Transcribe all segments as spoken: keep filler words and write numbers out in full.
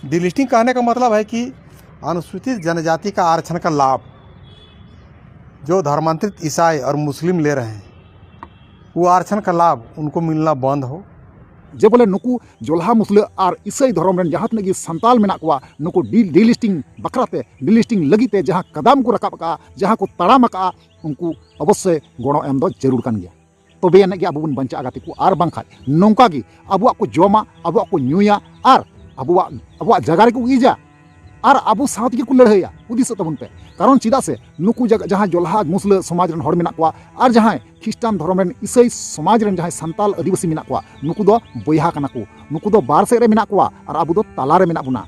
Delisting कहने का मतलब है कि अनुसूचित जनजाति का आरक्षण का लाभ जो धर्मांतरित ईसाई और मुस्लिम ले रहे हैं, वो आरक्षण का लाभ उनको मिलना बंद हो। ᱡᱮ ᱵᱚᱞᱮ ᱱᱩᱠᱩ ᱡᱚᱞᱦᱟ ᱢᱩᱥᱞᱟᱹ ᱟᱨ ᱤᱥᱟᱹᱭ ᱫᱷᱚᱨᱚᱢ ᱨᱮᱱ ᱡᱟᱦᱟᱸ ᱛᱤᱱᱟᱹᱜ ᱜᱮ ᱥᱟᱱᱛᱟᱞ ᱢᱮᱱᱟᱜ ᱠᱚᱣᱟ, ᱱᱩᱠᱩ ᱰᱤ ᱰᱤᱞᱤᱥᱴᱤᱝ ᱵᱟᱠᱷᱨᱟ ᱛᱮ, ᱰᱤᱞᱤᱥᱴᱤᱝ ᱞᱟᱹᱜᱤᱫ ᱛᱮ ᱡᱟᱦᱟᱸ ᱠᱟᱫᱟᱢ ᱠᱚ ᱨᱟᱠᱟᱵ ᱟᱠᱟᱫᱼᱟ, ᱡᱟᱦᱟᱸ ᱠᱚ ᱛᱟᱲᱟᱢ ᱟᱠᱟᱫᱼᱟ, ᱩᱱᱠᱩ ᱚᱵᱚᱥᱥᱳᱭ ᱜᱚᱲᱚ ᱮᱢ ᱫᱚ ᱡᱟᱹᱨᱩᱲ ᱠᱟᱱ ᱜᱮᱭᱟ᱾ ᱛᱚᱵᱮ ᱟᱹᱱᱤᱡ ᱜᱮ ᱟᱵᱚ ᱵᱚᱱ ᱵᱟᱧᱪᱟᱜᱼᱟ ᱜᱟᱛᱮ ᱠᱚ, ᱟᱨ ᱵᱟᱝᱠᱷᱟᱡ ᱱᱚᱝᱠᱟ ᱜᱮ ᱟᱵᱚᱣᱟᱜ ᱠᱚ ᱡᱚᱢᱟ, ᱟᱵᱚᱣᱟᱜ ᱠᱚ ᱧᱩᱭᱟ, ᱟᱨ ᱟᱵᱚᱣᱟᱜ ᱟᱵᱚᱣᱟᱜ ᱡᱟᱭᱜᱟ ᱨᱮᱠᱚ ᱤᱡᱟ, ᱟᱨ ᱟᱵᱚ ᱥᱟᱶ ᱛᱮᱜᱮ ᱠᱚ ᱞᱟᱹᱲᱦᱟᱹᱭᱟ᱾ ᱦᱩᱫᱤᱥᱚᱜ ᱛᱟᱵᱚᱱ ᱯᱮ, ᱠᱟᱨᱚᱱ ᱪᱮᱫᱟᱜ ᱥᱮ ᱱᱩᱠᱩ ᱡᱟᱜ- ᱡᱟᱦᱟᱸ ᱡᱚᱞᱦᱟ ᱢᱩᱥᱞᱟᱹ ᱥᱚᱢᱟᱡᱽ ᱨᱮᱱ ᱦᱚᱲ ᱢᱮᱱᱟᱜ ᱠᱚᱣᱟ ᱟᱨ ᱡᱟᱦᱟᱸᱭ ᱠᱷᱨᱤᱥᱴᱟᱱ ᱫᱷᱚᱨᱚᱢ ᱨᱮᱱ ᱤᱥᱟᱹᱭ ᱥᱚᱢᱟᱡᱽ ᱨᱮᱱ ᱡᱟᱦᱟᱸᱭ ᱥᱟᱱᱛᱟᱞ ᱟᱹᱫᱤᱵᱟᱹᱥᱤ ᱢᱮᱱᱟᱜ ᱠᱚᱣᱟ, ᱱᱩᱠᱩ ᱫᱚ ᱵᱚᱭᱦᱟ ᱠᱟᱱᱟ ᱠᱚ᱾ ᱱᱩᱠᱩ ᱫᱚ ᱵᱟᱨ ᱥᱮᱫ ᱨᱮ ᱢᱮᱱᱟᱜ ᱠᱚᱣᱟ ᱟᱨ ᱟᱵᱚ ᱫᱚ ᱛᱟᱞᱟ ᱨᱮ ᱢᱮᱱᱟᱜ ᱵᱚᱱᱟ᱾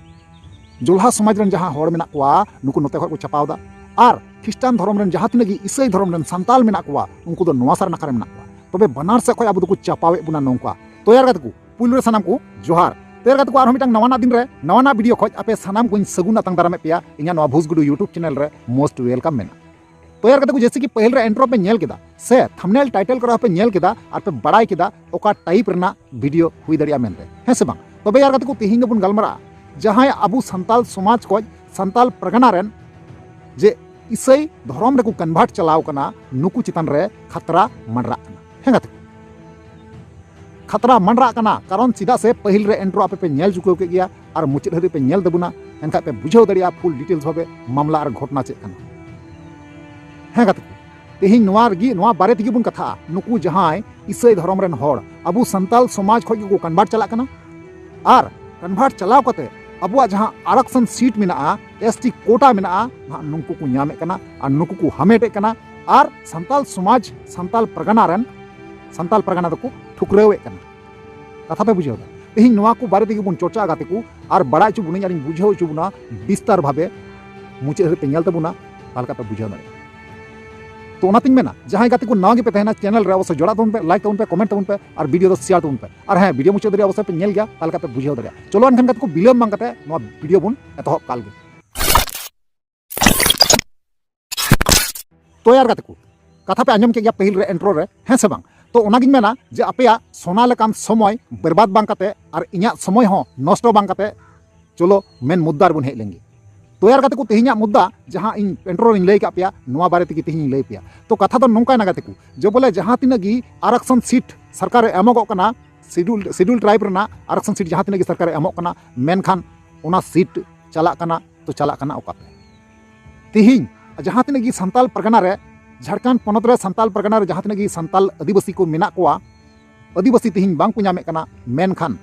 ᱡᱚᱞᱦᱟ ᱥᱚᱢᱟᱡᱽ ᱨᱮᱱ ᱡᱟᱦᱟᱸ ᱦᱚᱲ ᱢᱮᱱᱟᱜ ᱠᱚᱣᱟ, ᱱᱩᱠᱩ ᱱᱚᱛᱮ ᱠᱷᱚᱱ ᱠᱚ ᱪᱷᱟᱯᱟᱣ ᱮᱫᱟ, ᱟᱨ ᱠᱷᱨᱤᱥᱴᱟᱱ ᱫᱷᱚᱨᱚᱢ ᱨᱮᱱ ᱡᱟᱦᱟᱸ ᱛᱤᱱᱟᱹᱜ ᱜᱮ ᱤᱥᱟᱹᱭ ᱫᱷᱚᱨᱚᱢ ᱨᱮᱱ ᱥᱟᱱᱛᱟᱞ ᱢᱮᱱᱟᱜ ᱠᱚᱣᱟ, ᱩᱱᱠᱩ ᱫᱚ ᱱᱚᱣᱟ ᱥᱟᱨ ᱱᱟᱠᱷᱟ ᱨᱮ ᱢᱮᱱᱟᱜ ᱠᱚᱣᱟ᱾ ᱛᱚᱵᱮ ᱵᱟᱱᱟᱨ ᱥᱮᱫ ᱠᱷᱚᱱ ᱟᱵᱚ ᱫᱚᱠᱚ ᱪᱟᱯᱟᱣᱮᱫ ᱵᱚᱱᱟ ᱱᱚᱝᱠᱟ᱾ ᱛᱚ ᱭᱟᱨ ᱜᱟᱛᱮ ᱠᱚ, ᱯᱩᱭᱞᱩ ᱨᱮ ᱥᱟᱱᱟᱢ ᱠᱚ ᱡᱚᱦᱟᱨ᱾ ᱛᱚ ᱭᱟᱨ ᱜᱟᱛᱮ ᱠᱚ, ᱟᱨᱦᱚᱸ ᱢᱤᱫᱴᱟᱝ ᱱᱟᱣᱟᱱᱟᱜ ᱫᱤᱱ ᱨᱮ ᱱᱟᱣᱟᱱᱟᱜ ᱵᱷᱤᱰᱤᱭᱳ ᱠᱷᱚᱱ ᱟᱯᱮ ᱥᱟᱱᱟᱢ ᱠᱚᱧ ᱥᱟᱹᱜᱩᱱ ᱟᱛᱟᱝ ᱫᱟᱨᱟᱢᱮᱫ ᱯᱮᱭᱟ ᱤᱧᱟᱹᱜ ᱱᱚᱣᱟ ᱵᱷᱩᱥᱜᱩᱰᱩ YouTube ᱪᱮᱱᱮᱞ ᱨᱮ᱾ ᱢᱳᱥᱴ ᱣᱮᱞᱠᱟᱢ ᱢᱮᱱᱟᱜᱼᱟ᱾ ᱛᱚ ᱭᱟᱨ ᱜᱟᱛᱮ ᱠᱚ, ᱡᱮᱭᱥᱮ ᱠᱤ ᱯᱟᱹᱦᱤᱞ ᱨᱮ ᱤᱱᱴᱨᱳ ᱯᱮ ᱧᱮᱞ ᱠᱮᱫᱟ ᱥᱮ ᱛᱷᱟᱢᱵᱱᱮᱞ ᱴᱟᱭᱴᱮᱞ ᱠᱚᱨᱮ ᱦᱚᱸᱯᱮ ᱧᱮᱞ ᱠᱮᱫᱟ ᱟᱨ ᱯᱮ ᱵᱟᱲᱟᱭ ᱠᱮᱫᱟ ᱚᱠᱟ ᱴᱟᱭᱤᱯ ᱨᱮᱱᱟᱜ ᱵᱷᱤᱰᱤᱭᱳ ᱦᱩᱭ ᱫᱟᱲᱮᱭᱟᱜᱼᱟ ᱢᱮᱱᱛᱮ, ᱦᱮᱸ ᱥᱮ ᱵᱟᱝ? ᱛᱚᱵᱮ ᱭᱟᱨ ᱜᱟᱛᱮ ᱠᱚ, ᱛᱮᱦᱮᱧ ᱫᱚᱵᱚᱱ ᱜᱟᱞᱢᱟᱨᱟᱜᱼᱟ ᱡᱟᱦᱟᱸᱭ ᱟᱵᱚ ᱥᱟᱱᱛᱟᱞ ᱥᱚᱢᱟᱡᱽ ᱠᱷᱚᱱ, ᱥᱟᱱᱛᱟᱞ ᱯᱟᱨᱜᱟᱱᱟ ᱨᱮᱱ ᱡᱮ ᱤᱥᱟᱹᱭ ᱫᱷᱚᱨᱚᱢ ᱨᱮᱠᱚ ᱠᱚᱱᱵᱷᱟᱨᱴ ᱪᱟᱞᱟᱣ ᱠᱟᱱᱟ, ᱱᱩᱠᱩ ᱪᱮᱛᱟᱱ ᱨᱮ ᱠᱷᱟᱛᱨᱟ ᱢᱟᱸᱰᱨᱟᱜ ᱠᱟᱱᱟ᱾ ᱦᱮᱸ ᱜᱟᱛᱮ ᱠᱚ, ᱠᱷᱟᱛᱨᱟ ᱢᱟᱸᱰᱨᱟᱜ ᱠᱟᱱᱟ, ᱠᱟᱨᱚᱱ ᱪᱮᱫᱟᱜ ᱥᱮ ᱯᱟᱹᱦᱤᱞ ᱨᱮ ᱤᱱᱴᱨᱳ ᱟᱯᱮ ᱯᱮ ᱧᱮᱞ ᱪᱩᱠᱟᱹᱣ ᱠᱮᱫ ᱜᱮᱭᱟ ᱟᱨ ᱢᱩᱪᱟᱹᱫ ᱦᱟᱹᱵᱤᱡ ᱯᱮ ᱧᱮᱞ ᱛᱟᱵᱚᱱᱟ, ᱮᱱᱠᱷᱟᱱ ᱯᱮ ᱵᱩᱡᱷᱟᱹᱣ ᱫᱟᱲᱮᱭᱟᱜᱼᱟ ᱯᱷᱩᱞ ᱰᱤᱴᱮᱞᱥ ᱵᱷᱟᱵᱮ ᱢᱟᱢᱞᱟ ᱟᱨ ᱜᱷᱚᱴᱚᱱᱟ ᱪᱮᱫ ᱠᱟᱱᱟ᱾ ᱦᱮᱸ ᱜᱟᱛᱮ ᱠᱚ, ᱛᱮᱦᱮᱧ ᱱᱚᱣᱟ ᱨᱮᱜᱮ, ᱱᱚᱣᱟ ᱵᱟᱨᱮ ᱛᱮᱜᱮ ᱵᱚᱱ ᱠᱟᱛᱷᱟᱜᱼᱟ᱾ ᱱᱩᱠᱩ ᱡᱟᱦᱟᱸᱭ ᱤᱥᱟᱹᱭ ᱫᱷᱚᱨᱚᱢ ᱨᱮᱱ ᱦᱚᱲ ᱟᱵᱚ ᱥᱟᱱᱛᱟᱞ ᱥᱚᱢᱟᱡᱽ ᱠᱷᱚᱱ ᱜᱮᱠᱚ ᱠᱚᱱᱵᱷᱟᱨᱴ ᱪᱟᱞᱟᱜ ᱠᱟᱱᱟ, ᱟᱨ ᱠᱚᱱᱵᱷᱟᱨᱴ ᱪᱟᱞᱟᱣ ᱠᱟᱛᱮ ᱟᱵᱚᱣᱟᱜ ᱡᱟᱦᱟᱸ ᱟᱨᱟᱠᱥᱚᱱ ᱥᱤᱴ ᱢᱮᱱᱟᱜᱼᱟ, ᱮᱥ ᱴᱤ ᱠᱳᱴᱟ ᱢᱮᱱᱟᱜᱼᱟ, ᱱᱟᱦᱟᱜ ᱱᱩᱠᱩ ᱠᱚ ᱧᱟᱢᱮᱫ ᱠᱟᱱᱟ ᱟᱨ ᱱᱩᱠᱩ ᱠᱚ ᱦᱟᱢᱮᱴᱮᱫ ᱠᱟᱱᱟ᱾ ᱟᱨ ᱥᱟᱱᱛᱟᱞ ᱥᱚᱢᱟᱡᱽ, ᱥᱟᱱᱛᱟᱞ ᱯᱟᱨᱜᱟᱱᱟ ᱨᱮᱱ, ᱥᱟᱱᱛᱟᱞ ᱯᱟᱨᱜᱟᱱᱟ ᱫᱚᱠᱚ ᱴᱷᱩᱠᱨᱟᱹᱣᱮᱫ ᱠᱟᱱᱟ᱾ ᱠᱟᱛᱷᱟ ᱯᱮ ᱵᱩᱡᱷᱟᱹᱣ ᱮᱫᱟ? ᱛᱮᱦᱮᱧ ᱱᱚᱣᱟ ᱠᱚ ᱵᱟᱨᱮ ᱛᱮᱜᱮ ᱵᱚᱱ ᱪᱚᱨᱪᱟᱜᱼᱟ ᱜᱟᱛᱮ ᱠᱚ, ᱟᱨ ᱵᱟᱲᱟᱭ ᱦᱚᱪᱚ ᱵᱚᱱᱟᱹᱧ ᱟᱨᱤᱧ ᱵᱩᱡᱷᱟᱹᱣ ᱦᱚᱪᱚ ᱵᱚᱱᱟ ᱵᱤᱥᱛᱟᱨ ᱵᱷᱟᱵᱮ, ᱢᱩᱪᱟᱹᱫ ᱦᱟᱹᱵᱤᱡ ᱯᱮ ᱧᱮᱞ ᱛᱟᱵᱚᱱᱟ, ᱛᱟᱦᱚᱞᱮ ᱠᱷᱟᱱ ᱯᱮ ᱵᱩᱡᱷᱟᱹᱣ ᱫᱟᱲᱮᱭᱟᱜᱼᱟ᱾ ᱛᱚ ᱚᱱᱟᱛᱤᱧ ᱢᱮᱱᱟ, ᱡᱟᱦᱟᱸᱭ ᱜᱟᱛᱮ ᱠᱚ ᱱᱟᱣᱟ ᱜᱮᱯᱮ ᱛᱟᱦᱮᱱᱟ ᱪᱮᱱᱮᱞ ᱨᱮ, ᱚᱵᱚᱥᱥᱳᱭ ᱡᱚᱲᱟᱜ ᱛᱟᱵᱚᱱ ᱯᱮ, ᱞᱟᱭᱤᱠ ᱛᱟᱵᱚᱱ ᱯᱮ, ᱠᱚᱢᱮᱱᱴ ᱛᱟᱵᱚᱱ ᱯᱮ, ᱟᱨ ᱵᱷᱤᱰᱤᱭᱳ ᱫᱚ ᱥᱮᱭᱟᱨ ᱛᱟᱵᱚᱱ ᱯᱮ᱾ ᱟᱨ ᱦᱮᱸ, ᱵᱷᱤᱰᱤᱭᱳ ᱢᱩᱪᱟᱹᱫ ᱫᱷᱟᱹᱵᱤᱡ ᱚᱵᱚᱥᱥᱳᱭ ᱯᱮ ᱧᱮᱞ ᱜᱮᱭᱟ, ᱛᱟᱦᱚᱞᱮ ᱠᱷᱟᱱ ᱯᱮ ᱵᱩᱡᱷᱟᱹᱣ ᱫᱟᱲᱮᱭᱟᱜᱼᱟ᱾ ᱪᱚᱞᱚ ᱮᱱᱠᱷᱟᱱ ᱜᱟᱛᱮ ᱠᱚ, ᱵᱤᱞᱚᱢ ᱵᱟᱝ ᱠᱟᱛᱮ ᱱᱚᱣᱟ ᱵᱷᱤᱰᱤᱭᱳ ᱵᱚᱱ ᱮᱛᱚᱦᱚᱵ ᱠᱟᱞ ᱜᱮ᱾ ᱛᱚ ᱭᱟᱨ ᱜᱟᱛᱮ ᱠᱚ, ᱠᱟᱛᱷᱟ ᱯᱮ ᱟᱸᱡᱚᱢ ᱠᱮᱫ ᱜᱮᱭᱟ ᱯᱟᱹᱦᱤᱞ ᱨᱮ ᱤᱱᱴᱨᱳ ᱨᱮ, ᱦᱮᱸ ᱥᱮ ᱵᱟᱝ? ᱛᱚ ᱚᱱᱟᱜᱤᱧ ᱢᱮᱱᱟ ᱡᱮ ᱟᱯᱮᱭᱟᱜ ᱥᱚᱱᱟ ᱞᱮᱠᱟᱱ ᱥᱚᱢᱚᱭ ᱵᱮᱨᱵᱟᱫ ᱵᱟᱝ ᱠᱟᱛᱮ ᱟᱨ ᱤᱧᱟᱹᱜ ᱥᱚᱢᱚᱭ ᱦᱚᱸ ᱱᱚᱥᱴᱚ ᱵᱟᱝ ᱠᱟᱛᱮ ᱪᱚᱞᱚ ᱢᱮᱱ ᱢᱩᱫᱽᱫᱟ ᱨᱮᱵᱚᱱ ᱦᱮᱡ ᱞᱮᱱ ᱜᱮ᱾ ᱛᱚ ᱭᱟᱨ ᱜᱟᱛᱮ ᱠᱚ, ᱛᱮᱦᱮᱧᱟᱜ ᱢᱩᱫᱽᱫᱟ ᱡᱟᱦᱟᱸ ᱤᱧ ᱤᱱᱴᱨᱳ ᱨᱤᱧ ᱞᱟᱹᱭ ᱠᱟᱜ ᱯᱮᱭᱟ, ᱱᱚᱣᱟ ᱵᱟᱨᱮ ᱛᱮᱜᱮ ᱛᱮᱦᱮᱧ ᱤᱧ ᱞᱟᱹᱭ ᱯᱮᱭᱟ᱾ ᱛᱚ ᱠᱟᱛᱷᱟ ᱫᱚ ᱱᱚᱝᱠᱟᱭᱱᱟ ᱜᱟᱛᱮ ᱠᱚ, ᱡᱮ ᱵᱚᱞᱮ ᱡᱟᱦᱟᱸ ᱛᱤᱱᱟᱹᱜ ᱜᱮ ᱟᱨᱟᱠᱥᱚᱱ ᱥᱤᱴ ᱥᱚᱨᱠᱟᱨᱮ ᱮᱢᱚᱜᱚᱜ ᱠᱟᱱᱟ, ᱥᱤᱰᱩᱞ ᱥᱤᱰᱩᱞ ᱴᱨᱟᱭᱤᱵᱽ ᱨᱮᱱᱟᱜ ᱟᱨᱟᱠᱥᱚᱱ ᱥᱤᱴ ᱡᱟᱦᱟᱸ ᱛᱤᱱᱟᱹᱜ ᱜᱮ ᱥᱚᱨᱠᱟᱨᱮ ᱮᱢᱚᱜ ᱠᱟᱱᱟ, ᱢᱮᱱᱠᱷᱟᱱ ᱚᱱᱟ ᱥᱤᱴ ᱪᱟᱞᱟᱜ ᱠᱟᱱᱟ, ᱛᱚ ᱪᱟᱞᱟᱜ ᱠᱟᱱᱟ ᱚᱠᱟᱛᱮ? ᱛᱮᱦᱮᱧ ᱡᱟᱦᱟᱸ ᱛᱤᱱᱟᱹᱜ ᱜᱮ ᱥᱟᱱᱛᱟᱞ ᱯᱟᱨᱜᱟᱱᱟ ᱨᱮ, ᱡᱷᱟᱲᱠᱷᱚᱸᱰ ᱯᱚᱱᱚᱛ ᱨᱮ ᱥᱟᱱᱛᱟᱞ ᱯᱟᱨᱜᱟᱱᱟ ᱨᱮ ᱡᱟᱦᱟᱸ ᱛᱤᱱᱟᱹᱜ ᱜᱮ ᱥᱟᱱᱛᱟᱞ ᱟᱹᱫᱤᱵᱟᱹᱥᱤ ᱠᱚ ᱢᱮᱱᱟᱜ ᱠᱚᱣᱟ, ᱟᱹᱫᱤᱵᱟᱹᱥᱤ ᱛᱮᱦᱮᱧ ᱵᱟᱝ ᱠᱚ ᱧᱟᱢᱮᱫ ᱠᱟᱱᱟ, ᱢᱮᱱᱠᱷᱟᱱ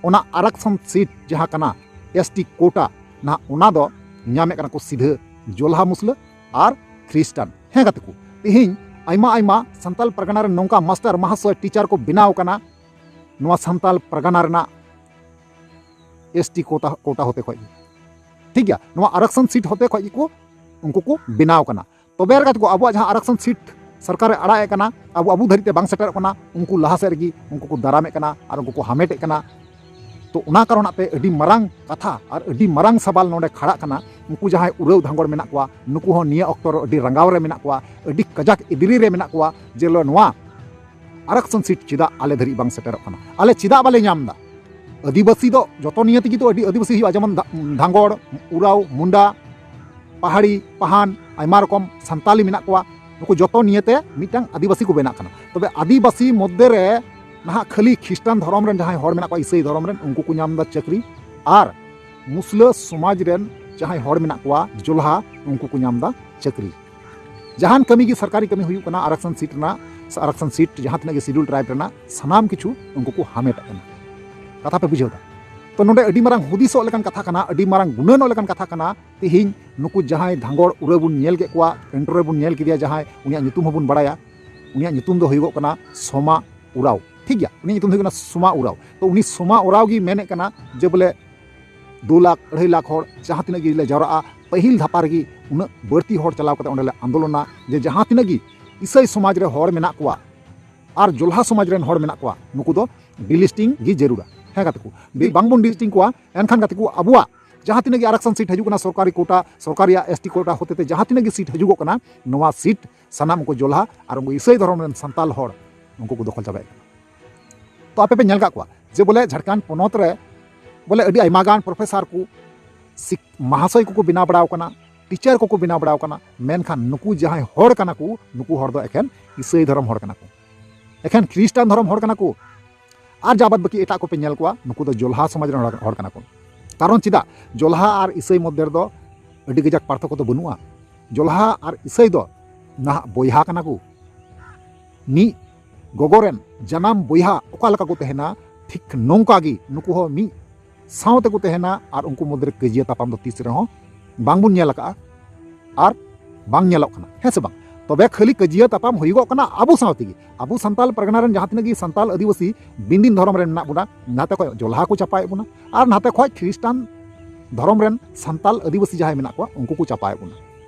ᱚᱱᱟ ᱟᱨᱟᱠᱥᱚᱱ ᱥᱤᱴ ᱡᱟᱦᱟᱸ ᱠᱟᱱᱟ ᱮᱥ ᱴᱤ ᱠᱳᱴᱟ, ᱱᱟᱦᱟᱜ ᱚᱱᱟ ᱫᱚ ᱧᱟᱢᱮᱫ ᱠᱟᱱᱟ ᱠᱚ ᱥᱤᱫᱷᱟᱹ ᱡᱚᱞᱦᱟ ᱢᱩᱥᱞᱟᱹ ᱟᱨ ᱠᱷᱨᱤᱥᱴᱟᱱ᱾ ᱦᱮᱸ ᱜᱟᱛᱮ ᱠᱚ, ᱛᱮᱦᱮᱧ ᱟᱭᱢᱟ ᱟᱭᱢᱟ ᱥᱟᱱᱛᱟᱞ ᱯᱟᱨᱜᱟᱱᱟ ᱨᱮ ᱱᱚᱝᱠᱟ ᱢᱟᱥᱴᱟᱨ ᱢᱟᱦᱟᱥᱚᱭ ᱴᱤᱪᱟᱨ ᱠᱚ ᱵᱮᱱᱟᱣ ᱠᱟᱱᱟ ᱱᱚᱣᱟ ᱥᱟᱱᱛᱟᱞ ᱯᱟᱨᱜᱟᱱᱟ ᱨᱮᱱᱟᱜ ᱮᱥ ᱴᱤ ᱠᱳᱴᱟ, ᱠᱳᱴᱟ ᱦᱚᱛᱮ ᱠᱷᱚᱡ ᱜᱮ᱾ ᱴᱷᱤᱠ ᱜᱮᱭᱟ, ᱱᱚᱣᱟ ᱟᱨᱟᱠᱥᱚᱱ ᱥᱤᱴ ᱦᱚᱛᱮ ᱠᱷᱚᱡ ᱜᱮᱠᱚ ᱩᱱᱠᱩ ᱠᱚ ᱵᱮᱱᱟᱣ ᱠᱟᱱᱟ᱾ ᱛᱚᱵᱮ ᱟᱨ ᱜᱟᱛᱮ ᱠᱚ, ᱟᱵᱚᱣᱟᱜ ᱡᱟᱦᱟᱸ ᱟᱨᱟᱠᱥᱚᱱ ᱥᱤᱴ ᱥᱚᱨᱠᱟᱨᱮ ᱟᱲᱟᱜ ᱮᱫ ᱠᱟᱱᱟ, ᱟᱵᱚ ᱟᱵᱚ ᱫᱷᱟᱹᱨᱤᱡ ᱛᱮ ᱵᱟᱝ ᱥᱮᱴᱮᱨᱚᱜ ᱠᱟᱱᱟ, ᱩᱱᱠᱩ ᱞᱟᱦᱟ ᱥᱮᱫ ᱨᱮᱜᱮ ᱩᱱᱠᱩ ᱠᱚ ᱫᱟᱨᱟᱢᱮᱫ ᱠᱟᱱᱟ ᱟᱨ ᱩᱱᱠᱩ ᱠᱚ ᱦᱟᱢᱮᱴᱮᱫ ᱠᱟᱱᱟ᱾ ᱛᱚ ᱚᱱᱟ ᱠᱟᱨᱚᱱᱟᱜ ᱛᱮ ᱟᱹᱰᱤ ᱢᱟᱨᱟᱝ ᱠᱟᱛᱷᱟ ᱟᱨ ᱟᱹᱰᱤ ᱢᱟᱨᱟᱝ ᱥᱟᱵᱟᱞ ᱱᱚᱰᱮ ᱠᱷᱟᱲᱟᱜ ᱠᱟᱱᱟ᱾ ᱩᱱᱠᱩ ᱡᱟᱦᱟᱸᱭ ᱩᱨᱟᱹᱣ ᱫᱷᱟᱸᱜᱚᱲ ᱢᱮᱱᱟᱜ ᱠᱚᱣᱟ, ᱱᱩᱠᱩ ᱦᱚᱸ ᱱᱤᱭᱟᱹ ᱚᱠᱛᱚ ᱨᱮ ᱟᱹᱰᱤ ᱨᱟᱸᱜᱟᱣ ᱨᱮ ᱢᱮᱱᱟᱜ ᱠᱚᱣᱟ, ᱟᱹᱰᱤ ᱠᱟᱡᱟᱠ ᱮᱫᱽᱨᱤ ᱨᱮ ᱢᱮᱱᱟᱜ ᱠᱚᱣᱟ ᱡᱮ ᱱᱚᱣᱟ ᱟᱨᱟᱠᱥᱚᱱ ᱥᱤᱴ ᱪᱮᱫᱟᱜ ᱟᱞᱮ ᱫᱷᱟᱹᱨᱤᱡ ᱵᱟᱝ ᱥᱮᱴᱮᱨᱚᱜ ᱠᱟᱱᱟ? ᱟᱞᱮ ᱪᱮᱫᱟᱜ ᱵᱟᱞᱮ ᱧᱟᱢ ᱮᱫᱟ? ᱟᱹᱫᱤᱵᱟᱹᱥᱤ ᱫᱚ ᱡᱚᱛᱚ ᱱᱤᱭᱟᱹ ᱛᱮᱜᱮ ᱛᱚ ᱟᱹᱰᱤ ᱟᱹᱫᱤᱵᱟᱹᱥᱤ ᱦᱩᱭᱩᱜᱼᱟ, ᱡᱮᱢᱚᱱ ᱫᱷᱟ-, ᱫᱷᱟᱸᱜᱚᱲ, ᱩᱨᱟᱣ, ᱢᱩᱱᱰᱟ, ᱯᱟᱦᱟᱲᱤ, ᱯᱟᱦᱟᱱ, ᱟᱭᱢᱟ ᱨᱚᱠᱚᱢ ᱥᱟᱱᱛᱟᱞᱤ ᱢᱮᱱᱟᱜ ᱠᱚᱣᱟ᱾ ᱱᱩᱠᱩ ᱡᱚᱛᱚ ᱱᱤᱭᱟᱹᱛᱮ ᱢᱤᱫᱴᱟᱝ ᱟᱹᱫᱤᱵᱟᱹᱥᱤ ᱠᱚ ᱵᱮᱱᱟᱜ ᱠᱟᱱᱟ᱾ ᱛᱚᱵᱮ ᱟᱹᱫᱤᱵᱟᱹᱥᱤ ᱢᱚᱫᱽᱫᱷᱮ ᱨᱮ ᱱᱟᱦᱟᱜ ᱠᱷᱟᱹᱞᱤ ᱠᱷᱨᱤᱥᱴᱟᱱ ᱫᱷᱚᱨᱚᱢ ᱨᱮᱱ ᱡᱟᱦᱟᱸᱭ ᱦᱚᱲ ᱢᱮᱱᱟᱜ ᱠᱚᱣᱟ, ᱤᱥᱟᱹᱭ ᱫᱷᱚᱨᱚᱢ ᱨᱮᱱ, ᱩᱱᱠᱩ ᱠᱚ ᱧᱟᱢ ᱮᱫᱟ ᱪᱟᱹᱠᱨᱤ, ᱟᱨ ᱢᱩᱥᱞᱟᱹ ᱥᱚᱢᱟᱡᱽ ᱨᱮᱱ ᱡᱟᱦᱟᱸᱭ ᱦᱚᱲ ᱢᱮᱱᱟᱜ ᱠᱚᱣᱟ, ᱡᱚᱞᱦᱟ, ᱩᱱᱠᱩ ᱠᱚ ᱧᱟᱢ ᱮᱫᱟ ᱪᱟᱹᱠᱨᱤ᱾ ᱡᱟᱦᱟᱱ ᱠᱟᱹᱢᱤ ᱜᱮ ᱥᱚᱨᱠᱟᱨᱤ ᱠᱟᱹᱢᱤ ᱦᱩᱭᱩᱜ ᱠᱟᱱᱟ, ᱟᱨᱟᱠᱥᱚᱱ ᱥᱤᱴ ᱨᱮᱱᱟᱜ, ᱟᱨᱟᱠᱥᱚᱱ ᱥᱤᱴ ᱡᱟᱦᱟᱸ ᱛᱤᱱᱟᱹᱜ ᱜᱮ ᱥᱤᱰᱩᱞ ᱴᱨᱟᱭᱤᱵᱽ ᱨᱮᱱᱟᱜ, ᱥᱟᱱᱟᱢ ᱠᱤᱪᱷᱩ ᱩᱱᱠᱩ ᱠᱚ ᱦᱟᱢᱮᱴ ᱠᱟᱱᱟ᱾ ᱠᱟᱛᱷᱟ ᱯᱮ ᱵᱩᱡᱷᱟᱹᱣ ᱮᱫᱟ? ᱛᱚ ᱱᱚᱰᱮ ᱟᱹᱰᱤ ᱢᱟᱨᱟᱝ ᱦᱩᱫᱤᱥᱚᱜ ᱞᱮᱠᱟᱱ ᱠᱟᱛᱷᱟ ᱠᱟᱱᱟ, ᱟᱹᱰᱤ ᱢᱟᱨᱟᱝ ᱜᱩᱱᱟᱹᱱᱚᱜ ᱞᱮᱠᱟᱱ ᱠᱟᱛᱷᱟ ᱠᱟᱱᱟ᱾ ᱛᱮᱦᱮᱧ ᱱᱩᱠᱩ ᱡᱟᱦᱟᱸᱭ ᱫᱷᱟᱸᱜᱚᱲ ᱩᱨᱟᱹᱣ ᱵᱚᱱ ᱧᱮᱞ ᱠᱮᱫ ᱠᱚᱣᱟ, ᱤᱱᱴᱨᱳ ᱨᱮᱵᱚᱱ ᱧᱮᱞ ᱠᱮᱫᱮᱭᱟ ᱡᱟᱦᱟᱸᱭ, ᱩᱱᱤᱭᱟᱜ ᱧᱩᱛᱩᱢ ᱦᱚᱸᱵᱚᱱ ᱵᱟᱲᱟᱭᱟ᱾ ᱩᱱᱤᱭᱟᱜ ᱧᱩᱛᱩᱢ ᱫᱚ ᱦᱩᱭᱩᱜᱚᱜ ᱠᱟᱱᱟ ᱥᱳᱢᱟ ᱩᱨᱟᱣ᱾ ᱴᱷᱤᱠ ᱜᱮᱭᱟ, ᱩᱱᱤᱭᱟᱜ ᱧᱩᱛᱩᱢ ᱫᱚ ᱦᱩᱭᱩᱜ ᱠᱟᱱᱟ ᱥᱳᱢᱟ ᱩᱨᱟᱣ᱾ ᱛᱚ ᱩᱱᱤ ᱥᱳᱢᱟ ᱩᱨᱟᱣ ᱜᱮ ᱢᱮᱱᱮᱫ ᱠᱟᱱᱟ ᱡᱮ ᱵᱚᱞᱮ ᱫᱩ ᱞᱟᱠᱷ, ᱟᱹᱲᱟᱹᱭ ᱞᱟᱠᱷ ᱦᱚᱲ ᱡᱟᱦᱟᱸ ᱛᱤᱱᱟᱹᱜ ᱜᱮ ᱞᱮ ᱡᱟᱣᱨᱟᱜᱼᱟ, ᱯᱟᱹᱦᱤᱞ ᱫᱷᱟᱯᱟ ᱨᱮᱜᱮ ᱩᱱᱟᱹᱜ ᱵᱟᱹᱲᱛᱤ ᱦᱚᱲ ᱪᱟᱞᱟᱣ ᱠᱟᱛᱮ ᱚᱸᱰᱮ ᱞᱮ ᱟᱱᱫᱳᱞᱚᱱᱟ ᱡᱮ ᱡᱟᱦᱟᱸ ᱛᱤᱱᱟᱹᱜ ᱜᱮ ᱤᱥᱟᱹᱭ ᱥᱚᱢᱟᱡᱽ ᱨᱮ ᱦᱚᱲ ᱢᱮᱱᱟᱜ ᱠᱚᱣᱟ ᱟᱨ ᱡᱚᱞᱦᱟ ᱥᱚᱢᱟᱡᱽ ᱨᱮᱱ ᱦᱚᱲ ᱢᱮᱱᱟᱜ ᱠᱚᱣᱟ, ᱱᱩᱠᱩ ᱫᱚ ᱰᱤᱞᱤᱥᱴᱤᱝ ᱜᱮ ᱡᱟᱹᱨᱩᱲᱟ᱾ ᱦᱮᱸ ᱜᱟᱛᱮ ᱠᱚ, ᱡᱩᱫᱤ ᱵᱟᱝᱵᱚᱱ ᱰᱤᱞᱤᱥᱴᱤᱝ ᱠᱚᱣᱟ, ᱮᱱᱠᱷᱟᱱ ᱜᱟᱛᱮ ᱠᱚ, ᱟᱵᱚᱣᱟᱜ ᱡᱟᱦᱟᱸ ᱛᱤᱱᱟᱹᱜ ᱜᱮ ᱟᱨᱟᱠᱥᱚᱱ ᱥᱤᱴ ᱦᱤᱡᱩᱜ ᱠᱟᱱᱟ, ᱥᱚᱨᱠᱟᱨᱤ ᱠᱳᱴᱟ, ᱥᱚᱨᱠᱟᱨ ᱨᱮᱭᱟᱜ ᱮᱥ ᱴᱤ ᱠᱳᱴᱟ ᱦᱚᱛᱮᱛᱮ ᱡᱟᱦᱟᱸ ᱛᱤᱱᱟᱹᱜ ᱜᱮ ᱥᱤᱴ ᱦᱤᱡᱩᱜᱚᱜ ᱠᱟᱱᱟ, ᱱᱚᱣᱟ ᱥᱤᱴ ᱥᱟᱱᱟᱢ ᱩᱱᱠᱩ ᱡᱚᱞᱦᱟ ᱟᱨ ᱩᱱᱠᱩ ᱤᱥᱟᱹᱭ ᱫᱷᱚᱨᱚᱢ ᱨᱮᱱ ᱥᱟᱱᱛᱟᱞ ᱦᱚᱲ ᱩᱱᱠᱩ ᱠᱚ ᱫᱚᱠᱷᱚᱞ ᱪᱟᱵᱟᱭᱮᱫ ᱠᱟᱱᱟ᱾ ᱛᱚ ᱟᱯᱮ ᱯᱮ ᱧᱮᱞ ᱠᱟᱜ ᱠᱚᱣᱟ ᱡᱮ ᱵᱚᱞᱮ ᱡᱷᱟᱲᱠᱷᱚᱸᱰ ᱯᱚᱱᱚᱛ ᱨᱮ ᱵᱚᱞᱮ ᱟᱹᱰᱤ ᱟᱭᱢᱟ ᱜᱟᱱ ᱯᱨᱚᱯᱷᱮᱥᱟᱨ ᱠᱚ, ᱥᱤᱠ-, ᱢᱟᱦᱟᱥᱚᱭ ᱠᱚᱠᱚ ᱵᱮᱱᱟᱣ ᱵᱟᱲᱟᱣ ᱠᱟᱱᱟ, ᱴᱤᱪᱟᱨ ᱠᱚᱠᱚ ᱵᱮᱱᱟᱣ ᱵᱟᱲᱟᱣ ᱠᱟᱱᱟ, ᱢᱮᱱᱠᱷᱟᱱ ᱱᱩᱠᱩ ᱡᱟᱦᱟᱸᱭ ᱦᱚᱲ ᱠᱟᱱᱟ ᱠᱚ, ᱱᱩᱠᱩ ᱦᱚᱲ ᱫᱚ ᱮᱠᱷᱮᱱ ᱤᱥᱟᱹᱭ ᱫᱷᱚᱨᱚᱢ ᱦᱚᱲ ᱠᱟᱱᱟ ᱠᱚ, ᱮᱠᱷᱮᱱ ᱠᱷᱨᱤᱥᱴᱟᱱ ᱫᱷᱚᱨᱚᱢ ᱦᱚᱲ ᱠᱟᱱᱟ ᱠᱚ᱾ ᱟᱨ ᱡᱟ ᱵᱟᱫ ᱵᱟᱹᱠᱤ ᱮᱴᱟᱜ ᱠᱚᱯᱮ ᱧᱮᱞ ᱠᱚᱣᱟ, ᱱᱩᱠᱩ ᱫᱚ ᱡᱚᱞᱦᱟ ᱥᱚᱢᱟᱡᱽ ᱨᱮᱱ ᱦᱚᱲ, ᱦᱚᱲ ᱠᱟᱱᱟ ᱠᱚ᱾ ᱠᱟᱨᱚᱱ ᱪᱮᱫᱟᱜ? ᱡᱚᱞᱦᱟ ᱟᱨ ᱤᱥᱟᱹᱭ ᱢᱚᱫᱽᱫᱷᱮ ᱨᱮᱫᱚ ᱟᱹᱰᱤ ᱠᱟᱡᱟᱠ ᱯᱟᱨᱛᱷᱚᱠᱠᱚ ᱫᱚ ᱵᱟᱹᱱᱩᱜᱼᱟ᱾ ᱡᱚᱞᱦᱟ ᱟᱨ ᱤᱥᱟᱹᱭ ᱫᱚ ᱱᱟᱦᱟᱜ ᱵᱚᱭᱦᱟ ᱠᱟᱱᱟ ᱠᱚ᱾ ᱢᱤᱫ ᱜᱚᱜᱚ ᱨᱮᱱ ᱡᱟᱱᱟᱢ ᱵᱚᱭᱦᱟ ᱚᱠᱟ ᱞᱮᱠᱟ ᱠᱚ ᱛᱟᱦᱮᱱᱟ, ᱴᱷᱤᱠ ᱱᱚᱝᱠᱟ ᱜᱮ ᱱᱩᱠᱩ ᱦᱚᱸ ᱢᱤᱫ ᱥᱟᱶ ᱛᱮᱠᱚ ᱛᱟᱦᱮᱱᱟ᱾ ᱟᱨ ᱩᱱᱠᱩ ᱢᱚᱫᱽᱫᱷᱮ ᱨᱮ ᱠᱟᱹᱡᱤᱭᱟᱹ ᱛᱟᱯᱟᱢ ᱫᱚ ᱛᱤᱥ ᱨᱮᱦᱚᱸ ᱵᱟᱝᱵᱚᱱ ᱧᱮᱞ ᱟᱠᱟᱫᱼᱟ ᱟᱨ ᱵᱟᱝ ᱧᱮᱞᱚᱜ ᱠᱟᱱᱟ, ᱦᱮᱸ ᱥᱮ ᱵᱟᱝ? ᱛᱚᱵᱮ ᱠᱷᱟᱹᱞᱤ ᱠᱟᱹᱡᱤᱭᱟᱹ ᱛᱟᱯᱟᱢ ᱦᱩᱭᱩᱜᱚᱜ ᱠᱟᱱᱟ ᱟᱵᱚ ᱥᱟᱶ ᱛᱮᱜᱮ᱾ ᱟᱵᱚ ᱥᱟᱱᱛᱟᱞ ᱯᱟᱨᱜᱟᱱᱟ ᱨᱮᱱ ᱡᱟᱦᱟᱸ ᱛᱤᱱᱟᱹᱜ ᱜᱮ ᱥᱟᱱᱛᱟᱞ ᱟᱹᱫᱤᱵᱟᱹᱥᱤ ᱵᱤᱱ ᱫᱤᱱ ᱫᱷᱚᱨᱚᱢ ᱨᱮᱱ ᱢᱮᱱᱟᱜ ᱵᱚᱱᱟ, ᱱᱟᱛᱮ ᱠᱷᱚᱱ ᱡᱚᱞᱦᱟ ᱠᱚ ᱪᱟᱯᱟᱭᱮᱫ ᱵᱚᱱᱟ ᱟᱨ ᱱᱟᱛᱮ ᱠᱷᱚᱱ ᱠᱷᱨᱤᱥᱴᱟᱱ ᱫᱷᱚᱨᱚᱢ ᱨᱮᱱ ᱥᱟᱱᱛᱟᱞ ᱟᱹᱫᱤᱵᱟᱹᱥᱤ ᱡᱟᱦᱟᱸᱭ ᱢᱮᱱᱟᱜ ᱠᱚᱣᱟ, ᱩᱱᱠᱩ ᱠᱚ ᱪᱟᱯᱟᱭᱮᱫ ᱵᱚᱱᱟ᱾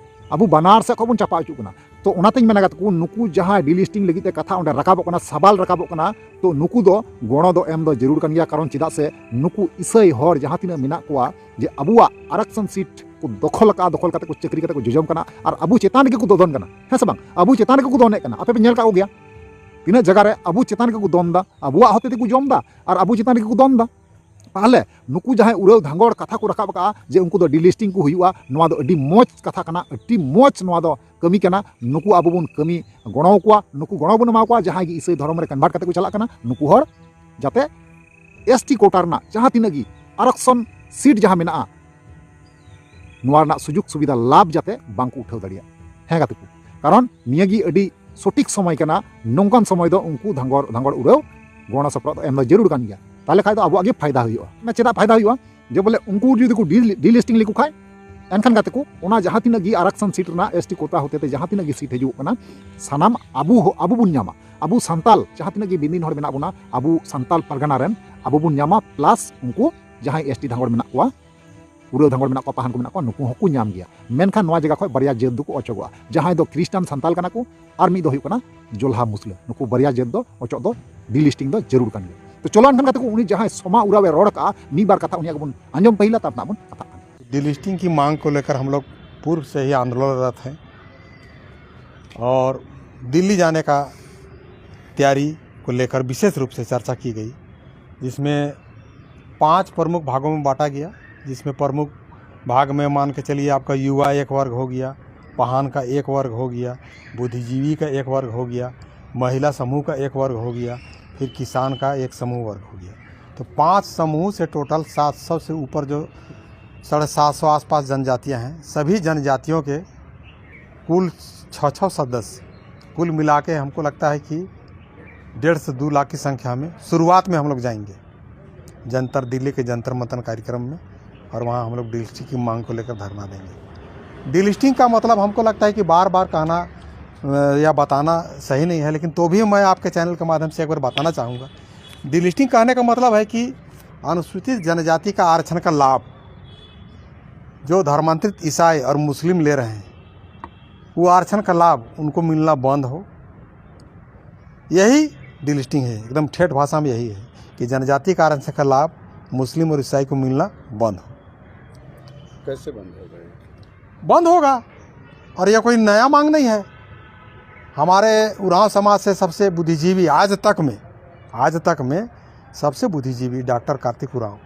ᱟᱵᱚ ᱵᱟᱱᱟᱨ ᱥᱮᱫ ᱠᱷᱚᱱ ᱵᱚᱱ ᱪᱟᱯᱟ ᱦᱚᱪᱚᱜ ᱠᱟᱱᱟ᱾ ᱛᱚ ᱚᱱᱟᱛᱮᱧ ᱢᱮᱱᱟ ᱜᱟᱛᱮ ᱠᱚ, ᱱᱩᱠᱩ ᱡᱟᱦᱟᱸᱭ ᱰᱤᱞᱤᱥᱴᱤᱝ ᱞᱟᱹᱜᱤᱫ ᱛᱮ ᱠᱟᱛᱷᱟ ᱚᱸᱰᱮ ᱨᱟᱠᱟᱵᱚᱜ ᱠᱟᱱᱟ, ᱥᱟᱵᱟᱞ ᱨᱟᱠᱟᱵᱚᱜ ᱠᱟᱱᱟ, ᱛᱚ ᱱᱩᱠᱩ ᱫᱚ ᱜᱚᱲᱚ ᱫᱚ ᱮᱢ ᱫᱚ ᱡᱟᱹᱨᱩᱲ ᱠᱟᱱ ᱜᱮᱭᱟ᱾ ᱠᱟᱨᱚᱱ ᱪᱮᱫᱟᱜ ᱥᱮ ᱱᱩᱠᱩ ᱤᱥᱟᱹᱭ ᱦᱚᱲ ᱡᱟᱦᱟᱸ ᱛᱤᱱᱟᱹᱜ ᱢᱮᱱᱟᱜ ᱠᱚᱣᱟ, ᱡᱮ ᱟᱵᱚᱣᱟᱜ ᱟᱨᱟᱠᱥᱚᱱ ᱥᱤᱴ ᱠᱚ ᱫᱚᱠᱷᱚᱞ ᱟᱠᱟᱫᱼᱟ, ᱫᱚᱠᱷᱚᱞ ᱠᱟᱛᱮ ᱠᱚ ᱪᱟᱹᱠᱨᱤ ᱠᱟᱛᱮ ᱠᱚ ᱡᱚᱡᱚᱢ ᱠᱟᱱᱟ ᱟᱨ ᱟᱵᱚ ᱪᱮᱛᱟᱱ ᱨᱮᱜᱮ ᱠᱚ ᱫᱚᱫᱚᱱ ᱠᱟᱱᱟ, ᱦᱮᱸ ᱥᱮ ᱵᱟᱝ? ᱟᱵᱚ ᱪᱮᱛᱟᱱ ᱨᱮᱜᱮ ᱠᱚ ᱫᱚᱱᱮᱫ ᱠᱟᱱᱟ᱾ ᱟᱯᱮ ᱯᱮ ᱧᱮᱞ ᱠᱟᱜ ᱠᱚᱜᱮᱭᱟ, ᱛᱤᱱᱟᱹᱜ ᱡᱟᱭᱜᱟ ᱨᱮ ᱟᱵᱚ ᱪᱮᱛᱟᱱ ᱨᱮᱜᱮ ᱠᱚ ᱫᱚᱱ ᱮᱫᱟ, ᱟᱵᱚᱣᱟᱜ ᱦᱚᱛᱮ ᱛᱮᱠᱚ ᱡᱚᱢ ᱮᱫᱟ ᱟᱨ ᱟᱵᱚ ᱪᱮᱛᱟᱱ ᱨᱮᱜᱮ ᱠᱚ ᱫᱚᱱ ᱮᱫᱟ᱾ ᱛᱟᱦᱚᱞᱮ ᱱᱩᱠᱩ ᱡᱟᱦᱟᱸᱭ ᱩᱲᱟᱹᱣ ᱫᱷᱟᱸᱜᱚᱲ ᱠᱟᱛᱷᱟ ᱠᱚ ᱨᱟᱠᱟᱵ ᱟᱠᱟᱫᱼᱟ ᱡᱮ ᱩᱱᱠᱩ ᱫᱚ ᱰᱤᱞᱤᱥᱴᱤᱝ ᱠᱚ ᱦᱩᱭᱩᱜᱼᱟ, ᱱᱚᱣᱟ ᱫᱚ ᱟᱹᱰᱤ ᱢᱚᱡᱽ ᱠᱟᱛᱷᱟ ᱠᱟᱱᱟ, ᱟᱹᱰᱤ ᱢᱚᱡᱽ ᱱᱚᱣᱟ ᱫᱚ ᱠᱟᱹᱢᱤ ᱠᱟᱱᱟ᱾ ᱱᱩᱠᱩ ᱟᱵᱚ ᱵᱚᱱ ᱠᱟᱹᱢᱤ ᱜᱚᱲᱚ ᱟᱠᱚᱣᱟ, ᱱᱩᱠᱩ ᱜᱚᱲᱚ ᱵᱚᱱ ᱮᱢᱟ ᱠᱚᱣᱟ᱾ ᱡᱟᱦᱟᱸᱭ ᱜᱮ ᱤᱥᱟᱹᱭ ᱫᱷᱚᱨᱚᱢ ᱨᱮ ᱠᱚᱱᱵᱷᱟᱨᱴ ᱠᱟᱛᱮ ᱠᱚ ᱪᱟᱞᱟᱜ ᱠᱟᱱᱟ, ᱱᱩᱠᱩ ᱦᱚᱲ ᱡᱟᱛᱮ ᱮᱥ ᱴᱤ ᱠᱳᱴᱟ ᱨᱮᱱᱟᱜ ᱡᱟᱦᱟᱸ ᱛᱤᱱᱟᱹᱜ ᱜᱮ ᱟᱨᱚᱠᱥᱚᱱ ᱥᱤᱴ ᱡᱟᱦᱟᱸ ᱢᱮᱱᱟᱜᱼᱟ, ᱱᱚᱣᱟ ᱨᱮᱱᱟᱜ ᱥᱩᱡᱳᱜᱽ ᱥᱩᱵᱤᱫᱷᱟ ᱞᱟᱵᱷ ᱡᱟᱛᱮ ᱵᱟᱝ ᱠᱚ ᱩᱴᱷᱟᱹᱣ ᱫᱟᱲᱮᱭᱟᱜ᱾ ᱦᱮᱸ ᱜᱟᱛᱮ ᱠᱚ, ᱠᱟᱨᱚᱱ ᱱᱤᱭᱟᱹ ᱜᱮ ᱟᱹᱰᱤ ᱥᱚᱴᱷᱤᱠ ᱥᱚᱢᱚᱭ ᱠᱟᱱᱟ᱾ ᱱᱚᱝᱠᱟᱱ ᱥᱚᱢᱚᱭ ᱫᱚ ᱩᱱᱠᱩ ᱫᱷᱟᱸᱜᱚᱲ, ᱫᱷᱟᱸᱜᱚᱲ ᱩᱲᱟᱹᱣ ᱜᱚᱲᱚ ᱥᱚᱯᱚᱦᱚᱫ ᱫᱚ ᱮᱢ ᱫᱚ ᱡᱟᱹᱨᱩᱲ ᱠᱟᱱ ᱜᱮᱭᱟ᱾ ᱛᱟᱦᱚᱞᱮ ᱠᱷᱟᱡ ᱫᱚ ᱟᱵᱚᱣᱟᱜ ᱜᱮ ᱯᱷᱟᱭᱫᱟ ᱦᱩᱭᱩᱜᱼᱟ᱾ ᱚᱱᱟ ᱪᱮᱫᱟᱜ ᱯᱷᱟᱭᱫᱟ ᱦᱩᱭᱩᱜᱼᱟ? ᱡᱮ ᱵᱚᱞᱮ ᱩᱱᱠᱩ ᱡᱩᱫᱤ ᱠᱚ ᱰᱤ-, ᱰᱤᱞᱤᱥᱴᱤᱝ ᱞᱮᱠᱚ ᱠᱷᱟᱡ, ᱮᱱᱠᱷᱟᱱ ᱜᱟᱛᱮ ᱠᱚ, ᱚᱱᱟ ᱡᱟᱦᱟᱸ ᱛᱤᱱᱟᱹᱜ ᱜᱮ ᱟᱨᱟᱠᱥᱚᱱ ᱥᱤᱴ ᱨᱮᱱᱟᱜ ᱮᱥ ᱴᱤ ᱠᱳᱴᱟ ᱦᱚᱛᱮ ᱛᱮ ᱡᱟᱦᱟᱸ ᱛᱤᱱᱟᱹᱜ ᱜᱮ ᱥᱤᱴ ᱦᱤᱡᱩᱜ ᱠᱟᱱᱟ, ᱥᱟᱱᱟᱢ ᱟᱵᱚ ᱦᱚ-, ᱟᱵᱚ ᱵᱚᱱ ᱧᱟᱢᱟ᱾ ᱟᱵᱚ ᱥᱟᱱᱛᱟᱞ ᱡᱟᱦᱟᱸ ᱛᱤᱱᱟᱹᱜ ᱜᱮ ᱵᱤᱱᱫᱤᱱ ᱦᱚᱲ ᱢᱮᱱᱟᱜ ᱵᱚᱱᱟ, ᱟᱵᱚ ᱥᱟᱱᱛᱟᱞ ᱯᱟᱨᱜᱟᱱᱟ ᱨᱮᱱ ᱟᱵᱚ ᱵᱚᱱ ᱧᱟᱢᱟ, ᱯᱞᱟᱥ ᱩᱱᱠᱩ ᱡᱟᱦᱟᱸᱭ ᱮᱥ ᱴᱤ ᱫᱷᱟᱸᱜᱚᱲ ᱢᱮᱱᱟᱜ ᱠᱚᱣᱟ, ᱩᱨᱟᱹᱣ ᱫᱷᱟᱸᱜᱚᱲ ᱢᱮᱱᱟᱜ ᱠᱚᱣᱟ, ᱯᱟᱦᱟᱱ ᱠᱚ ᱢᱮᱱᱟᱜ ᱠᱚᱣᱟ, ᱱᱩᱠᱩ ᱦᱚᱸᱠᱚ ᱧᱟᱢ ᱜᱮᱭᱟ᱾ ᱢᱮᱱᱠᱷᱟᱱ ᱱᱚᱣᱟ ᱡᱟᱭᱜᱟ ᱠᱷᱚᱱ ᱵᱟᱨᱭᱟ ᱡᱟᱹᱛ ᱫᱚᱠᱚ ᱚᱪᱚᱜᱚᱜᱼᱟ, ᱡᱟᱦᱟᱸᱭ ᱫᱚ ᱠᱷᱨᱤᱥᱴᱟᱱ ᱥᱟᱱᱛᱟᱞ ᱠᱟᱱᱟ ᱠᱚ ᱟᱨ ᱢᱤᱫ ᱫᱚ ᱦᱩᱭᱩᱜ ᱠᱟᱱᱟ ᱡᱚᱞᱦᱟ ᱢᱩᱥᱞᱟᱹ᱾ ᱱᱩᱠᱩ ᱵᱟᱨᱭᱟ ᱡᱟᱹᱛ ᱫᱚ ᱚᱪᱚᱜ ᱫᱚ ᱰᱤᱞᱤᱥᱴᱤᱝ ᱫᱚ ᱡᱟᱹᱨᱩᱲ ᱠᱟᱱ ᱜᱮᱭᱟ᱾ ᱛᱚ ᱪᱚᱞᱚ ᱮᱱᱠᱷᱟᱱ ᱜᱟᱛᱮ ᱠᱚ, ᱩᱱᱤ ᱡᱟᱦᱟᱸᱭ ᱥᱚᱢᱟ ᱩᱨᱟᱣ ᱮ ᱨᱚᱲ ᱠᱟᱜᱼᱟ, ᱢᱤᱫ ᱵᱟᱨ ᱠᱟᱛᱷᱟ ᱩᱱᱤᱭᱟᱜ ᱜᱮᱵᱚᱱ ᱟᱸᱡᱚᱢ ᱯᱟᱹᱦᱤᱞᱟ, ᱛᱟᱨᱯᱚᱨ ᱱᱟᱜ ᱵᱚᱱ ᱠᱟᱛᱷᱟᱜ ᱠᱟᱱᱟ᱾ डिलिस्टिंग की मांग को लेकर हम लोग पूर्व से ही आंदोलनरत हैं और दिल्ली जाने का तैयारी को लेकर विशेष रूप से चर्चा की गई, जिसमें पांच प्रमुख भागों में बांटा गया, जिसमें प्रमुख भाग में मान के चलिए आपका युवा एक वर्ग हो गया, पहान का एक वर्ग हो गया, बुद्धिजीवी का एक वर्ग हो गया, महिला समूह का एक वर्ग हो गया, फिर किसान का एक समूह वर्ग हो गया। तो पांच समूह से टोटल सात सौ से ऊपर जो साढ़े सात सौ आसपास जनजातियां हैं, सभी जनजातियों के कुल छः छः सदस्य, कुल मिला के हमको लगता है कि डेढ़ से दो लाख की संख्या में शुरुआत में हम लोग जाएंगे जंतर, दिल्ली के जंतर मंतर कार्यक्रम में, और वहाँ हम लोग डिलिस्टिंग की मांग को लेकर धरना देंगे। डिलिस्टिंग का मतलब हमको लगता है कि बार बार कहना अ, या बताना सही नहीं है, लेकिन तो भी मैं आपके चैनल के माध्यम से एक बार बताना चाहूँगा। डिलिस्टिंग कहने का मतलब है कि अनुसूचित जनजाति का आरक्षण का लाभ जो धर्मांतरित ईसाई और मुस्लिम ले रहे हैं, वो आरक्षण का लाभ उनको मिलना बंद हो। यही डिलिस्टिंग है, एकदम ठेठ भाषा में यही है कि जनजाति का आरक्षण का लाभ मुस्लिम और ईसाई को मिलना बंद हो। कैसे बंद होगा ये? बंद होगा। और यह कोई नया मांग नहीं है। हमारे उरांव समाज से सबसे बुद्धिजीवी आज तक में, आज तक में सबसे बुद्धिजीवी डॉक्टर कार्तिक उरांव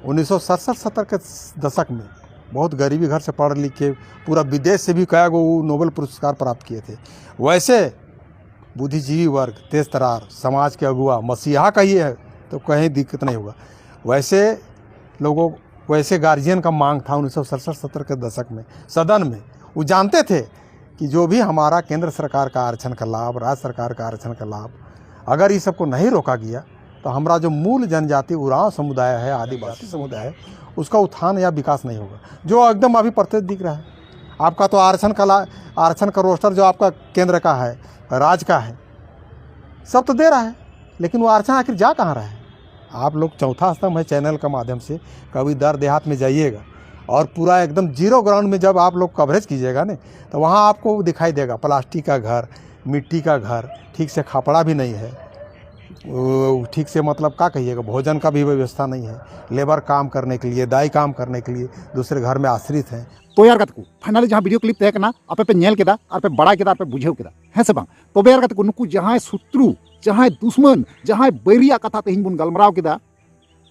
उन्नीस सौ सड़सठ सत्तर के दशक में बहुत गरीबी घर से पढ़ लिख के पूरा विदेश से भी कई गो वो नोबेल पुरस्कार प्राप्त किए थे। वैसे बुद्धिजीवी वर्ग, तेज तरार, समाज के अगुआ, मसीहा कहिए है तो कहीं दिक्कत नहीं होगा। वैसे लोगों, वैसे गार्जियन का मांग था उन्नीस सौ सड़सठ सत्तर के दशक में सदन में। वो जानते थे कि जो भी हमारा केंद्र सरकार का आरक्षण का लाभ, राज्य सरकार का आरक्षण का लाभ, अगर ये सबको नहीं रोका गया तो हमारा जो मूल जनजाति उरांव समुदाय है, आदिवासी समुदाय है, उसका उत्थान या विकास नहीं होगा, जो एकदम अभी प्रत्यक्ष दिख रहा है। आपका तो आरक्षण का ला आरक्षण का रोस्टर जो आपका केंद्र का है, राज का है, सब तो दे रहा है, लेकिन वो आरक्षण आखिर जा कहाँ रहा है? आप लोग चौथा स्तंभ है चैनल का माध्यम से, कभी दर देहात में जाइएगा और पूरा एकदम जीरो ग्राउंड में जब आप लोग कवरेज कीजिएगा ना, तो वहाँ आपको दिखाई देगा प्लास्टिक का घर, मिट्टी का घर, ठीक से खपड़ा भी नहीं है, वो ठीक से मतलब क्या कहिएगा, भोजन का भी व्यवस्था नहीं है, लेबर काम करने के लिए, दाई काम करने के लिए दूसरे घर में आश्रित हैं। तो यार ᱜᱟᱛᱮ ᱠᱚ, finally ᱡᱟᱦᱟᱸ video clip ᱛᱟᱦᱮᱸ ᱠᱟᱱᱟ, ᱟᱯᱮ ᱯᱮ ᱧᱮᱞ ᱠᱮᱫᱟ ᱟᱨ ᱯᱮ ᱵᱟᱲᱟᱭ ᱠᱮᱫᱟ ᱟᱨ ᱯᱮ ᱵᱩᱡᱷᱟᱹᱣ ᱠᱮᱫᱟ, ᱦᱮᱸ ᱥᱮ ᱵᱟᱝ? ᱛᱚᱵᱮ ᱭᱟᱨ ᱜᱟᱛᱮ ᱠᱚ, ᱱᱩᱠᱩ ᱡᱟᱦᱟᱸᱭ ᱥᱩᱛᱨᱩ, ᱡᱟᱦᱟᱸᱭ ᱫᱩᱥᱢᱚᱱ, ᱡᱟᱦᱟᱸᱭ ᱵᱟᱹᱨᱤᱭᱟᱜ ᱠᱟᱛᱷᱟ ᱛᱮᱦᱮᱧ ᱵᱚᱱ ᱜᱟᱞᱢᱟᱨᱟᱣ ᱠᱮᱫᱟ,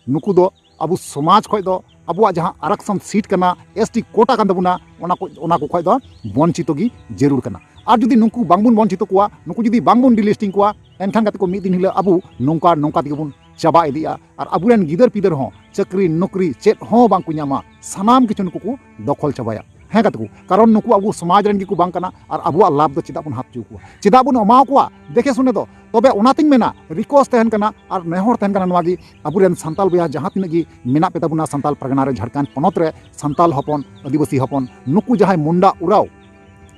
ᱱᱩᱠᱩ ᱫᱚ ᱟᱵᱚ ᱥᱚᱢᱟᱡᱽ ᱠᱷᱚᱡ ᱫᱚ ᱟᱵᱚᱣᱟᱜ ᱡᱟᱦᱟᱸ ᱟᱨᱟᱠᱥᱚᱱ ᱥᱤᱴ ᱠᱟᱱᱟ, ᱮᱥ ᱴᱤ ᱠᱳᱴᱟ ᱠᱟᱱ ᱛᱟᱵᱚᱱᱟ, ᱚᱱᱟ ᱠᱚ, ᱚᱱᱟ ᱠᱚ ᱠᱷᱚᱡ ᱫᱚ ᱵᱚᱧᱪᱤᱛᱚ ᱜᱮ ᱡᱟᱹᱨᱩᱲ ᱠᱟᱱᱟ᱾ ᱟᱨ ᱡᱩᱫᱤ ᱱᱩᱠᱩ ᱵᱟᱝᱵᱚᱱ ᱵᱚᱧᱪᱤᱛᱚ ᱠᱚᱣᱟ, ᱱᱩᱠᱩ ᱡᱩᱫᱤ ᱵᱟᱝᱵᱚᱱ ᱰᱤᱞᱤᱥᱴᱤᱝ ᱠᱚᱣᱟ, ᱮᱱᱠᱷᱟᱱ ᱜᱟᱛᱮ ᱠᱚ ᱢᱤᱫ ᱫᱤᱱ ᱦᱤᱞᱳᱜ ᱟᱵᱚ ᱱᱚᱝᱠᱟ, ᱱᱚᱝᱠᱟ ᱛᱮᱜᱮ ᱵᱚᱱ ᱪᱟᱵᱟ ᱤᱫᱤᱜᱼᱟ᱾ ᱟᱨ ᱟᱵᱚᱨᱮᱱ ᱜᱤᱫᱟᱹᱨ ᱯᱤᱫᱟᱹᱨ ᱦᱚᱸ ᱪᱟᱹᱠᱨᱤ ᱱᱚᱠᱨᱤ ᱪᱮᱫ ᱦᱚᱸ ᱵᱟᱝ ᱠᱚ ᱧᱟᱢᱟ, ᱥᱟᱱᱟᱢ ᱠᱤᱪᱷᱩ ᱱᱩᱠᱩ ᱠᱚ ᱫᱚᱠᱷᱚᱞ ᱪᱟᱵᱟᱭᱟ᱾ ᱦᱮᱸ ᱜᱟᱛᱮ ᱠᱚ, ᱠᱟᱨᱚᱱ ᱱᱩᱠᱩ ᱟᱵᱚ ᱥᱚᱢᱟᱡᱽ ᱨᱮᱱ ᱜᱮᱠᱚ ᱵᱟᱝ ᱠᱟᱱᱟ, ᱟᱨ ᱟᱵᱚᱣᱟᱜ ᱞᱟᱵᱷ ᱫᱚ ᱪᱮᱫᱟᱜ ᱵᱚᱱ ᱦᱟᱛ ᱦᱚᱪᱚ ᱠᱚᱣᱟ, ᱪᱮᱫᱟᱜ ᱵᱚᱱ ᱮᱢᱟ ᱠᱚᱣᱟ? ᱫᱮᱠᱷᱮ ᱥᱩᱱᱮ ᱫᱚ᱾ ᱛᱚᱵᱮ ᱚᱱᱟᱛᱤᱧ ᱢᱮᱱᱟ, ᱨᱤᱠᱣᱮᱥᱴ ᱛᱟᱦᱮᱱ ᱠᱟᱱᱟ ᱟᱨ ᱱᱮᱦᱚᱨ ᱛᱟᱦᱮᱱ ᱠᱟᱱᱟ ᱱᱚᱣᱟ ᱜᱮ, ᱟᱵᱚᱨᱮᱱ ᱥᱟᱱᱛᱟᱞ ᱵᱚᱭᱦᱟ ᱡᱟᱦᱟᱸ ᱛᱤᱱᱟᱹᱜ ᱜᱮ ᱢᱮᱱᱟᱜ ᱯᱮ ᱛᱟᱵᱚᱱᱟ ᱥᱟᱱᱛᱟᱞ ᱯᱟᱨᱜᱟᱱᱟ ᱨᱮ, ᱡᱷᱟᱲᱠᱷᱚᱸᱰ ᱯᱚᱱᱚᱛ ᱨᱮ, ᱥᱟᱱᱛᱟᱞ ᱦᱚᱯᱚᱱ, ᱟᱹᱫᱤᱵᱟᱹᱥᱤ ᱦᱚᱯᱚᱱ, ᱱᱩᱠᱩ ᱡᱟᱦᱟᱸᱭ ᱢᱩᱱᱰᱟ ᱩᱨᱟᱣ,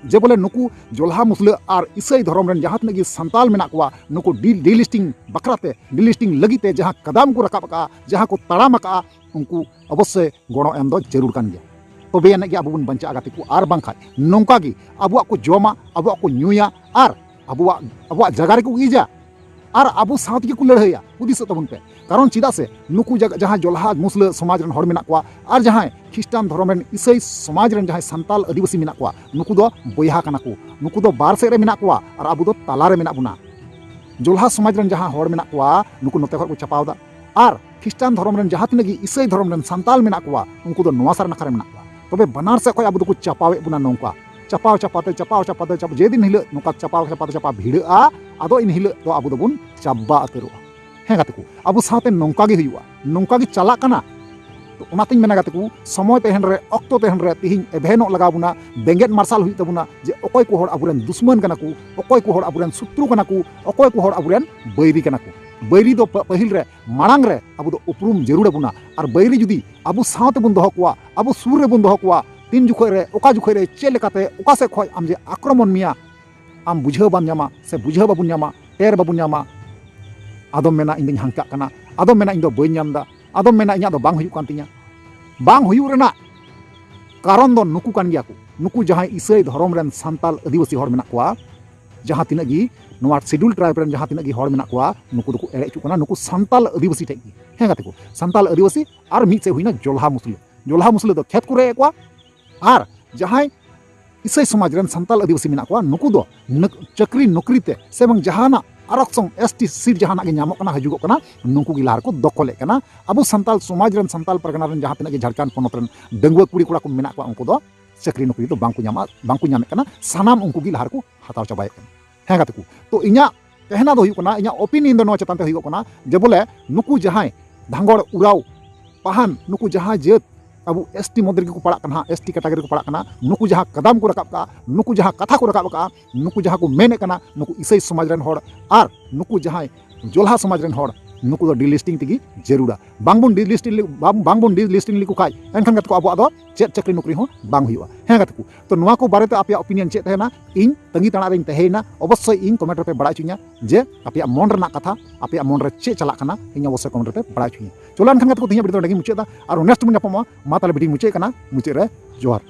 ᱡᱮ ᱵᱚᱞᱮ ᱱᱩᱠᱩ ᱡᱚᱞᱦᱟ ᱢᱩᱥᱞᱟᱹ ᱟᱨ ᱤᱥᱟᱹᱭ ᱫᱷᱚᱨᱚᱢ ᱨᱮᱱ ᱡᱟᱦᱟᱸ ᱛᱤᱱᱟᱹᱜ ᱜᱮ ᱥᱟᱱᱛᱟᱞ ᱢᱮᱱᱟᱜ ᱠᱚᱣᱟ, ᱱᱩᱠᱩ ᱰᱤ-, ᱰᱤᱞᱤᱥᱴᱤᱝ ᱵᱟᱠᱷᱨᱟ ᱛᱮ, ᱰᱤᱞᱤᱥᱴᱤᱝ ᱞᱟᱹᱜᱤᱫ ᱛᱮ ᱡᱟᱦᱟᱸ ᱠᱟᱫᱟᱢ ᱠᱚ ᱨᱟᱠᱟᱵ ᱟᱠᱟᱫᱼᱟ, ᱡᱟᱦᱟᱸ ᱠᱚ ᱛᱟᱲᱟᱢ ᱟᱠᱟᱫᱼᱟ, ᱩᱱᱠᱩ ᱚᱵᱚᱥᱥᱳᱭ ᱜᱚᱲᱚ ᱮᱢ ᱫᱚ ᱡᱟᱹᱨᱩᱲ ᱠᱟᱱ ᱜᱮᱭᱟ᱾ ᱛᱚᱵᱮ ᱟᱹᱱᱤᱡ ᱜᱮ ᱟᱵᱚ ᱵᱚᱱ ᱵᱟᱧᱪᱟᱜᱼᱟ ᱜᱟᱛᱮ ᱠᱚ, ᱟᱨ ᱵᱟᱝᱠᱷᱟᱱ ᱱᱚᱝᱠᱟ ᱜᱮ ᱟᱵᱚᱣᱟᱜ ᱠᱚ ᱡᱚᱢᱟ, ᱟᱵᱚᱣᱟᱜ ᱠᱚ ᱧᱩᱭᱟ, ᱟᱨ ᱟᱵᱚᱣᱟᱜ, ᱟᱵᱚᱣᱟᱜ ᱡᱟᱭᱜᱟ ᱨᱮᱠᱚ ᱤᱡᱟ, ᱟᱨ ᱟᱵᱚ ᱥᱟᱶ ᱛᱮᱜᱮ ᱠᱚ ᱞᱟᱹᱲᱦᱟᱹᱭᱟ᱾ ᱦᱩᱫᱤᱥᱚᱜ ᱛᱟᱵᱚᱱ ᱯᱮ, ᱠᱟᱨᱚᱱ ᱪᱮᱫᱟᱜ ᱥᱮ ᱱᱩᱠᱩ ᱡᱟᱭᱜᱟ, ᱡᱟᱦᱟᱸ ᱡᱚᱞᱦᱟ ᱢᱩᱥᱞᱟᱹ ᱥᱚᱢᱟᱡᱽ ᱨᱮᱱ ᱦᱚᱲ ᱢᱮᱱᱟᱜ ᱠᱚᱣᱟ ᱟᱨ ᱡᱟᱦᱟᱸᱭ ᱠᱷᱨᱤᱥᱴᱟᱱ ᱫᱷᱚᱨᱚᱢ ᱨᱮᱱ ᱤᱥᱟᱹᱭ ᱥᱚᱢᱟᱡᱽ ᱨᱮᱱ ᱡᱟᱦᱟᱸᱭ ᱥᱟᱱᱛᱟᱞ ᱟᱹᱫᱤᱵᱟᱹᱥᱤ ᱢᱮᱱᱟᱜ ᱠᱚᱣᱟ, ᱱᱩᱠᱩ ᱫᱚ ᱵᱚᱭᱦᱟ ᱠᱟᱱᱟ ᱠᱚ᱾ ᱱᱩᱠᱩ ᱫᱚ ᱵᱟᱨ ᱥᱮᱫ ᱨᱮ ᱢᱮᱱᱟᱜ ᱠᱚᱣᱟ ᱟᱨ ᱟᱵᱚ ᱫᱚ ᱛᱟᱞᱟ ᱨᱮ ᱢᱮᱱᱟᱜ ᱵᱚᱱᱟ᱾ ᱡᱚᱞᱦᱟ ᱥᱚᱢᱟᱡᱽ ᱨᱮᱱ ᱡᱟᱦᱟᱸ ᱦᱚᱲ ᱢᱮᱱᱟᱜ ᱠᱚᱣᱟ, ᱱᱩᱠᱩ ᱱᱚᱛᱮ ᱠᱷᱚᱱ ᱠᱚ ᱪᱟᱯᱟᱣ ᱮᱫᱟ, ᱟᱨ ᱠᱷᱨᱤᱥᱴᱟᱱ ᱫᱷᱚᱨᱚᱢ ᱨᱮᱱ ᱡᱟᱦᱟᱸ ᱛᱤᱱᱟᱹᱜ ᱜᱮ ᱤᱥᱟᱹᱭ ᱫᱷᱚᱨᱚᱢ ᱨᱮᱱ ᱥᱟᱱᱛᱟᱞ ᱢᱮᱱᱟᱜ ᱠᱚᱣᱟ, ᱩᱱᱠᱩ ᱫᱚ ᱱᱚᱣᱟ ᱥᱟᱨ ᱱᱟᱠᱷᱟ ᱨᱮ ᱢᱮᱱᱟᱜ ᱠᱚᱣᱟ᱾ ᱛᱚᱵᱮ ᱵᱟᱱᱟᱨ ᱥᱮᱫ ᱠᱷᱚᱱ ᱟᱵᱚ ᱫᱚᱠᱚ ᱪᱟᱯᱟᱣᱮᱫ ᱵᱚᱱᱟ ᱱᱚᱝᱠᱟ, ᱪᱟᱯᱟᱣ ᱪᱟᱯᱟᱣ ᱛᱮ, ᱪᱟᱯᱟᱣ ᱪᱟᱯᱟᱣ ᱛᱮ, ᱪᱟᱯᱟᱣ, ᱡᱮᱫᱤᱱ ᱦᱤᱞᱳᱜ ᱱᱚᱝᱠᱟ ᱪᱟᱯᱟᱣ ᱪᱟᱯᱟᱣ ᱛᱮ ᱪᱟᱯᱟᱣ ᱵᱷᱤᱲᱟᱹᱜᱼᱟ, ᱟᱫᱚ ᱤᱱ ᱦᱤᱞᱳᱜ ᱫᱚ ᱟᱵᱚ ᱫᱚᱵᱚᱱ ᱪᱟᱵᱟ ᱩᱛᱟᱹᱨᱚᱜᱼᱟ᱾ ᱦᱮᱸ ᱜᱟᱛᱮ ᱠᱚ, ᱟᱵᱚ ᱥᱟᱶᱛᱮ ᱱᱚᱝᱠᱟ ᱜᱮ ᱦᱩᱭᱩᱜᱼᱟ, ᱱᱚᱝᱠᱟ ᱜᱮ ᱪᱟᱞᱟᱜ ᱠᱟᱱᱟ᱾ ᱛᱚ ᱚᱱᱟᱛᱤᱧ ᱢᱮᱱᱟ ᱜᱟᱛᱮ ᱠᱚ, ᱥᱚᱢᱚᱭ ᱛᱟᱦᱮᱱ ᱨᱮ, ᱚᱠᱛᱚ ᱛᱟᱦᱮᱱ ᱨᱮ ᱛᱤᱦᱤᱧ ᱮᱵᱷᱮᱱᱚᱜ ᱞᱟᱜᱟᱣ ᱵᱚᱱᱟ, ᱵᱮᱸᱜᱮᱫ ᱢᱟᱨᱥᱟᱞ ᱦᱩᱭᱩᱜ ᱛᱟᱵᱚᱱᱟ ᱡᱮ ᱚᱠᱚᱭ ᱠᱚ ᱦᱚᱲ ᱟᱵᱚᱨᱮᱱ ᱫᱩᱥᱢᱟᱱ ᱠᱟᱱᱟ ᱠᱚ, ᱚᱠᱚᱭ ᱠᱚ ᱦᱚᱲ ᱟᱵᱚᱨᱮᱱ ᱥᱩᱛᱨᱩ ᱠᱟᱱᱟ ᱠᱚ, ᱚᱠᱚᱭ ᱠᱚ ᱦᱚᱲ ᱟᱵᱚᱨᱮᱱ ᱵᱟᱹᱭᱨᱤ ᱠᱟᱱᱟ ᱠᱚ᱾ ᱵᱟᱹᱭᱨᱤ ᱫᱚ ᱯᱟ-, ᱯᱟᱹᱦᱤᱞ ᱨᱮ, ᱢᱟᱲᱟᱝ ᱨᱮ ᱟᱵᱚ ᱫᱚ ᱩᱯᱨᱩᱢ ᱡᱟᱹᱨᱩᱲ ᱟᱵᱚᱱᱟ᱾ ᱟᱨ ᱵᱟᱹᱭᱨᱤ ᱡᱩᱫᱤ ᱟᱵᱚ ᱥᱟᱶ ᱛᱮᱵᱚᱱ ᱫᱚᱦᱚ ᱠᱚᱣᱟ, ᱟᱵᱚ ᱥᱩᱨ ᱨᱮᱵᱚᱱ ᱫᱚᱦᱚ ᱠᱚᱣᱟ, ᱛᱤᱱ ᱡᱚᱠᱷᱚᱡ ᱨᱮ, ᱚᱠᱟ ᱡᱚᱠᱷᱚᱡ ᱨᱮ, ᱪᱮᱫ ᱞᱮᱠᱟᱛᱮ, ᱚᱠᱟ ᱥᱮᱫ ᱠᱷᱚᱡ ᱟᱢ ᱡᱮ ᱟᱠᱨᱚᱢᱚᱱ ᱢᱮᱭᱟ, ᱟᱢ ᱵᱩᱡᱷᱟᱹᱣ ᱵᱟᱢ ᱧᱟᱢᱟ ᱥᱮ ᱵᱩᱡᱷᱟᱹᱣ ᱵᱟᱵᱚᱱ ᱧᱟᱢᱟ, ᱴᱮᱨ ᱵᱟᱵᱚᱱ ᱧᱟᱢᱟ᱾ ᱟᱫᱚᱢ ᱢᱮᱱᱟ, "ᱤᱧ ᱫᱚᱧ ᱦᱟᱱᱠᱟᱜ ᱠᱟᱱᱟ", ᱟᱫᱚᱢ ᱢᱮᱱᱟ, "ᱤᱧ ᱫᱚ ᱵᱟᱹᱧ ᱧᱟᱢ ᱮᱫᱟ", ᱟᱫᱚᱢ ᱢᱮᱱᱟ, "ᱤᱧᱟᱹᱜ ᱫᱚ ᱵᱟᱝ ᱦᱩᱭᱩᱜ ᱠᱟᱱ ᱛᱤᱧᱟ᱾" ᱵᱟᱝ ᱦᱩᱭᱩᱜ ᱨᱮᱱᱟᱜ ᱠᱟᱨᱚᱱ ᱫᱚ ᱱᱩᱠᱩ ᱠᱟᱱ ᱜᱮᱭᱟ ᱠᱚ, ᱱᱩᱠᱩ ᱡᱟᱦᱟᱸᱭ ᱤᱥᱟᱹᱭ ᱫᱷᱚᱨᱚᱢ ᱨᱮᱱ ᱥᱟᱱᱛᱟᱞ ᱟᱹᱫᱤᱵᱟᱹᱥᱤ ᱦᱚᱲ ᱢᱮᱱᱟᱜ ᱠᱚᱣᱟ, ᱡᱟᱦᱟᱸ ᱛᱤᱱᱟᱹᱜ ᱜᱮ ᱱᱚᱣᱟ ᱥᱤᱰᱩᱞ ᱴᱨᱟᱭᱤᱵᱽ ᱨᱮᱱ ᱡᱟᱦᱟᱸ ᱛᱤᱱᱟᱹᱜ ᱜᱮ ᱦᱚᱲ ᱢᱮᱱᱟᱜ ᱠᱚᱣᱟ, ᱱᱩᱠᱩ ᱫᱚᱠᱚ ᱮᱲᱮ ᱦᱚᱪᱚᱜ ᱠᱟᱱᱟ ᱱᱩᱠᱩ ᱥᱟᱱᱛᱟᱞ ᱟᱹᱫᱤᱵᱟᱹᱥᱤ ᱴᱷᱮᱡ ᱜᱮ᱾ ᱦᱮᱸ ᱜᱟᱛᱮ ᱠᱚ, ᱥᱟᱱᱛᱟᱞ ᱟᱹᱫᱤᱵᱟᱹᱥᱤ ᱟᱨ ᱢᱤᱫ ᱥᱮᱫ ᱦᱩᱭᱱᱟ ᱡᱚᱞᱦᱟ ᱢᱩᱥᱞᱟᱹ᱾ ᱡᱚᱞᱦᱟ ᱢᱩᱥᱞᱟᱹ ᱫᱚ ᱠᱷᱮᱛ ᱠᱚ ᱨᱮᱡ ᱮᱫ ᱠᱚᱣᱟ, ᱟᱨ ᱡᱟᱦᱟᱸᱭ ᱤᱥᱟᱹᱭ ᱥᱚᱢᱟᱡᱽ ᱨᱮᱱ ᱥᱟᱱᱛᱟᱞ ᱟᱹᱫᱤᱵᱟᱹᱥᱤ ᱢᱮᱱᱟᱜ ᱠᱚᱣᱟ, ᱱᱩᱠᱩ ᱫᱚ ᱱᱟᱹᱠ-, ᱪᱟᱹᱠᱨᱤ ᱱᱚᱠᱨᱤ ᱛᱮ ᱥᱮ ᱵᱟᱝ ᱡᱟᱦᱟᱱᱟᱜ ᱟᱨᱚᱠᱥᱚᱝ ᱮᱥ ᱴᱤ ᱥᱤᱴ ᱡᱟᱦᱟᱱᱟᱜ ᱜᱮ ᱧᱟᱢᱚᱜ ᱠᱟᱱᱟ, ᱦᱤᱡᱩᱜᱚᱜ ᱠᱟᱱᱟ, ᱱᱩᱠᱩ ᱜᱮ ᱞᱟᱦᱟ ᱨᱮᱠᱚ ᱫᱚᱠᱷᱚᱞᱮᱫ ᱠᱟᱱᱟ᱾ ᱟᱵᱚ ᱥᱟᱱᱛᱟᱞ ᱥᱚᱢᱟᱡᱽ ᱨᱮᱱ, ᱥᱟᱱᱛᱟᱞ ᱯᱟᱨᱜᱟᱱᱟ ᱨᱮᱱ ᱡᱟᱦᱟᱸ ᱛᱤᱱᱟᱹᱜ ᱜᱮ ᱡᱷᱟᱲᱠᱷᱚᱸᱰ ᱯᱚᱱᱚᱛ ᱨᱮᱱ ᱰᱟᱺᱜᱩᱣᱟᱹ ᱠᱩᱲᱤ ᱠᱚᱲᱟ ᱠᱚ ᱢᱮᱱᱟᱜ ᱠᱚᱣᱟ, ᱩᱱᱠᱩ ᱫᱚ ᱪᱟᱹᱠᱨᱤ ᱱᱚᱠᱨᱤ ᱫᱚ ᱵᱟᱝᱠᱚ ᱧᱟᱢᱟ, ᱵᱟᱝᱠᱚ ᱧᱟᱢᱮᱫ ᱠᱟᱱᱟ᱾ ᱥᱟᱱᱟᱢ ᱩᱱᱠᱩ ᱜᱮ ᱞᱟᱦᱟ ᱨᱮᱠᱚ ᱦᱟᱛᱟᱣ ᱪᱟᱵᱟᱭᱮᱫ ᱠᱟᱱᱟ᱾ ᱦᱮᱸ ᱜᱟᱛᱮ ᱠᱚ, ᱛᱚ ᱤᱧᱟᱹᱜ ᱠᱮᱦᱱᱟ ᱫᱚ ᱦᱩᱭᱩᱜ ᱠᱟᱱᱟ, ᱤᱧᱟᱹᱜ ᱚᱯᱤᱱᱤᱭᱚᱱ ᱫᱚ ᱱᱚᱣᱟ ᱪᱮᱛᱟᱱ ᱛᱮ ᱦᱩᱭᱩᱜ ᱠᱟᱱᱟ ᱡᱮ ᱵᱚᱞᱮ ᱱᱩᱠᱩ ᱡᱟᱦᱟᱸᱭ ᱫᱷᱟᱸᱜᱚᱲ, ᱩᱨᱟᱣ, ᱯᱟᱦᱟᱱ, ᱱᱩᱠᱩ ᱡᱟᱦᱟᱸ ᱡᱟᱹᱛ ᱟᱵᱚ ᱮᱥ ᱴᱤ ᱢᱚᱫᱽᱫᱷᱮ ᱨᱮᱜᱮ ᱠᱚ ᱯᱟᱲᱟᱜ ᱠᱟᱱᱟ, ᱮᱥ ᱴᱤ ᱠᱮᱴᱟᱜᱚᱨᱤ ᱨᱮᱠᱚ ᱯᱟᱲᱟᱜ ᱠᱟᱱᱟ, ᱱᱩᱠᱩ ᱡᱟᱦᱟᱸ ᱠᱟᱫᱟᱢ ᱠᱚ ᱨᱟᱠᱟᱵ ᱠᱟᱜᱼᱟ, ᱱᱩᱠᱩ ᱡᱟᱦᱟᱸ ᱠᱟᱛᱷᱟ ᱠᱚ ᱨᱟᱠᱟᱵ ᱠᱟᱜᱼᱟ, ᱱᱩᱠᱩ ᱡᱟᱦᱟᱸ ᱠᱚ ᱢᱮᱱᱮᱫ ᱠᱟᱱᱟ, ᱱᱩᱠᱩ ᱤᱥᱟᱹᱭ ᱥᱚᱢᱟᱡᱽ ᱨᱮᱱ ᱦᱚᱲ ᱟᱨ ᱱᱩᱠᱩ ᱡᱟᱦᱟᱸᱭ ᱡᱚᱞᱦᱟ ᱥᱚᱢᱟᱡᱽ ᱨᱮᱱ ᱦᱚᱲ, ᱱᱩᱠᱩ ᱫᱚ ᱰᱤᱞᱤᱥᱴᱤᱝ ᱛᱮᱜᱮ ᱡᱟᱹᱨᱩᱲᱟ᱾ ᱵᱟᱝᱵᱚᱱ ᱰᱤᱞᱤᱥᱴᱤᱝ ᱞᱮ-, ᱵᱟᱝ, ᱵᱟᱝᱵᱚᱱ ᱰᱤᱞᱤᱥᱴᱤᱝ ᱞᱮᱠᱚ ᱠᱷᱟᱡ, ᱮᱱᱠᱷᱟᱱ ᱜᱟᱛᱮ ᱠᱚ ᱟᱵᱚᱣᱟᱜ ᱫᱚ ᱪᱮᱫ ᱪᱟᱹᱠᱨᱤ ᱱᱚᱠᱨᱤ ᱦᱚᱸ ᱵᱟᱝ ᱦᱩᱭᱩᱜᱼᱟ᱾ ᱦᱮᱸ ᱜᱟᱛᱮ ᱠᱚ, ᱛᱚ ᱱᱚᱣᱟ ᱠᱚ ᱵᱟᱨᱮᱛᱮ ᱟᱯᱮᱭᱟᱜ ᱚᱯᱤᱱᱤᱭᱚᱱ ᱪᱮᱫ ᱛᱟᱦᱮᱱᱟ? ᱤᱧ ᱛᱟᱺᱜᱤ ᱛᱟᱲᱟᱜ ᱨᱮᱧ ᱛᱟᱦᱮᱸᱭᱮᱱᱟ᱾ ᱚᱵᱚᱥᱥᱳᱭ ᱤᱧ ᱠᱚᱢᱮᱱᱴ ᱨᱮᱯᱮ ᱵᱟᱲᱟᱭ ᱦᱚᱪᱚᱧᱟ ᱡᱮ ᱟᱯᱮᱭᱟᱜ ᱢᱚᱱ ᱨᱮᱱᱟᱜ ᱠᱟᱛᱷᱟ, ᱟᱯᱮᱭᱟᱜ ᱢᱚᱱ ᱨᱮ ᱪᱮᱫ ᱪᱟᱞᱟᱜ ᱠᱟᱱᱟ, ᱤᱧ ᱚᱵᱚᱥᱥᱳᱭ ᱠᱚᱢᱮᱱᱴ ᱨᱮᱯᱮ ᱵᱟᱲᱟᱭ ᱦᱚᱪᱚᱧᱟ᱾ ᱪᱚᱞᱚ ᱮᱱᱠᱷᱟᱱ ᱜᱟᱛᱮ ᱠᱚ, ᱛᱮᱦᱮᱧᱟᱜ ᱵᱷᱤᱰᱤᱭᱳ ᱫᱚ ᱱᱚᱸᱰᱮ ᱜᱮᱧ ᱢᱩᱪᱟᱹᱫ ᱮᱫᱟ᱾ ᱟᱨ ᱱᱮᱠᱥᱴ ᱵᱚᱱ ᱧᱟᱯᱟᱢᱚᱜᱼᱟ᱾ ᱢᱟ ᱛᱟᱦᱞᱮ ᱵᱷᱤᱰᱤᱭᱳ ᱢᱩᱪᱟᱹᱫ ᱠᱟᱱᱟ, ᱢᱩᱪᱟᱹᱫ ᱨᱮ ᱡᱚᱦᱟᱨ᱾